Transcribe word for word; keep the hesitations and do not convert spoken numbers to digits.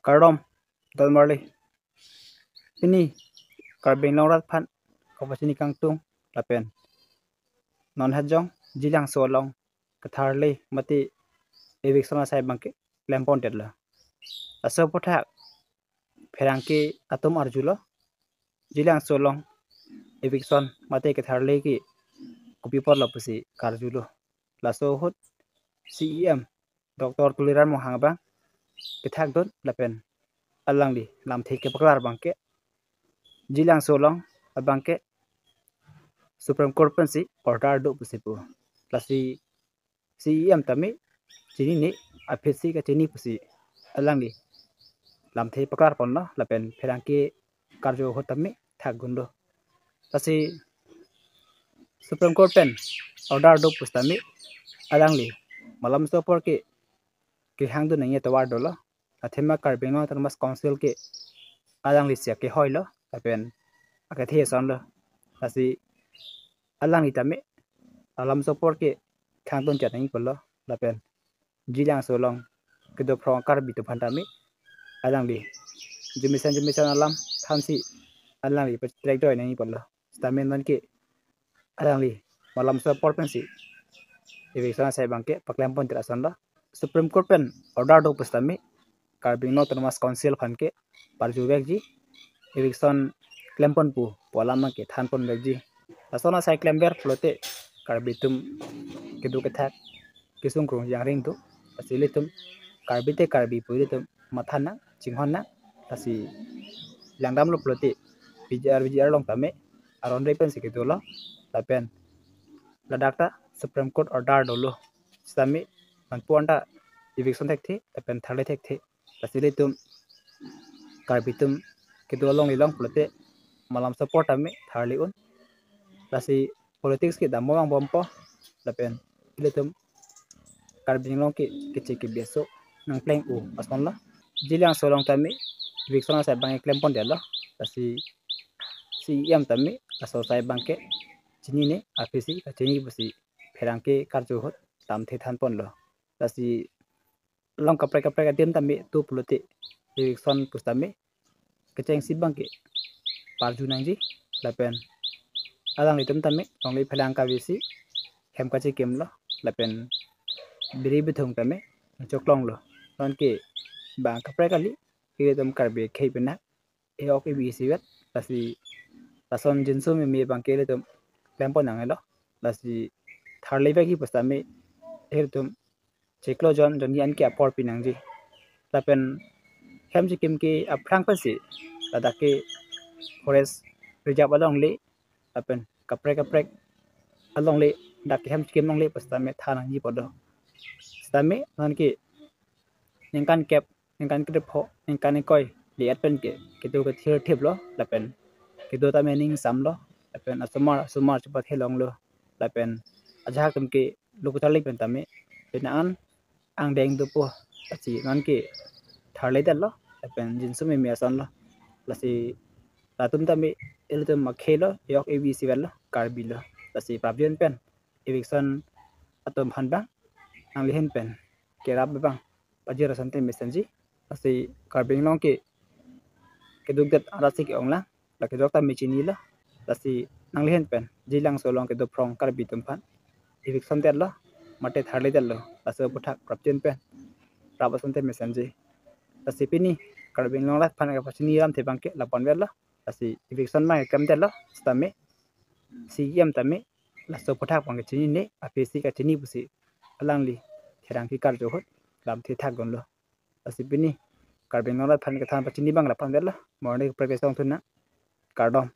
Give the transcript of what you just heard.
Kardom, don marli. Pini Karbi Anglong rat aphan kapachini kangtung lapen non hajong Jilangso along ketharle mate eviction asai abangke klempon detlo. Laso aphuthak pherangke atum arjulo, Jilangso along eviction mate ketharle ke kopi apotlo pusi karjulo. Laso ahut C E M Doctor Tuliram Ronghang abang kethakdun lapen alangli lamthe kepaklar abangke Jilangso along abangke Supreme Court pensi order do pusi pu. Lasi C E M tame chinine, aphisi kachini pusi alangli lamthe paklar ponlo lapen pherangke karju ahut tame thakdunlo. Lasi Supreme Court pen order do pusitame alangli malomso apor ke kehangdun nangji atovar dolo. Athema Karbi Anglong Autonomous Council ke alangli si akehoilo lapen akethe asonlo. Lasi alangli tame malomso apor ke khangdun chat nangji pulo lapen Jilangso along kedo phrong Karbi atum aphan tame alangli jumisen jumisen alam thansi alangli patrek doi nangji pulo. Sitame nonke alangli malomso apor pensi eviction asai abangke paklempon det asonlo. Supreme Court pen order do pusitame Karbi Anglong Autonomous Council aphan ke parjuvekji, eviction klempon pu pu alam abangke thanponvekji. Lason asai klemver pulote Karbi atum kedo kethak kesung krung jangring do. Lasi ilitum Karbi te Karbi pu ilitum matha nang, chinghon nang. Lasi langdamlo pulote P G R, V G R along tame aron re pensi kedolo lapen ladak ta Supreme Court order dolo. Sitame manpu anta eviction thekthe lapen tharle thekthe. Lasi ilitum Karbi atum kedo along ilong pulote malomso apor tame tharle un. Lasi politics ke dambom angbompo lapen ilitum Karbi Anglong ke keche kebi aso nangpleng u asonlo. Jilangso along tame eviction asai abang klempon detlo. Lasi C E M tame laso asai abangke chinine, aphisi kachini pusi pherangke karju ahut lamthe thanponlo. Lasi along kaprek kaprek adim tame tu pulote eviction pusitame kechengsi abangke parju nangji lapen alanglitum tame longle phelang kavisi hem kachekimlo lapen biri bithung tame choklonglo. Nonke bang kaprek kali, ilitum Karbi akhei penang e-ok ebi isivet. Lasi lason jinso meme abangke ilitum klempon nangnelo. Lasi tharlevekji pusitame ilitum chiklo jon, jon ni an ke apor pinangji. Lapen hem chikim ke aphrang pensi ladak ke forest reserve alongle lapen kaprek kaprek alongle, dak ke hem chikim alongle pusitame thanangji pulo. Sitame nonke ningkan kep, ningkan krepho, ningkan ingkoi le-et pen ke kedo kethir thiplo lapen kedo tame ning samlo lapen asomar asomar chepathelonglo lapen ajahak atum ke lo kacharli pen tame penang an angdeng dopo. Lasi nonke tharle detlo lapen jinso meme asonlo. Lasi latum tame ilitum akhei lo, e-ok ebi isivetlo, Karbi lo. Lasi prapjin pen eviction atum aphan abang nangli ahin pen kerap abang pajir asonte mesenji. Lasi Karbi Anglong ke keduk det arat si ke-onglang, la kejok tame chinilo. Lasi nangli ahin pen Jilangso along kedo phrong Karbi atum aphan eviction detlo mate tharle detlo, laso aphuthak prapjin pen rap asonte mesenji. Lasi pini Karbi Anglong rat aphan kapachini lamthe abangke lapu-an vetlo. Lasi eviction abang klem detlo sitame C E M tame laso aphuthak abangke chinine, aphisi kachini pusi alangli pherangke karju ahut lamthe thakdunlo. Lasi pini Karbi Anglong rat aphan kethan pachini abang lapu-an vetlo. Morning practice ongthu nang. Kardom.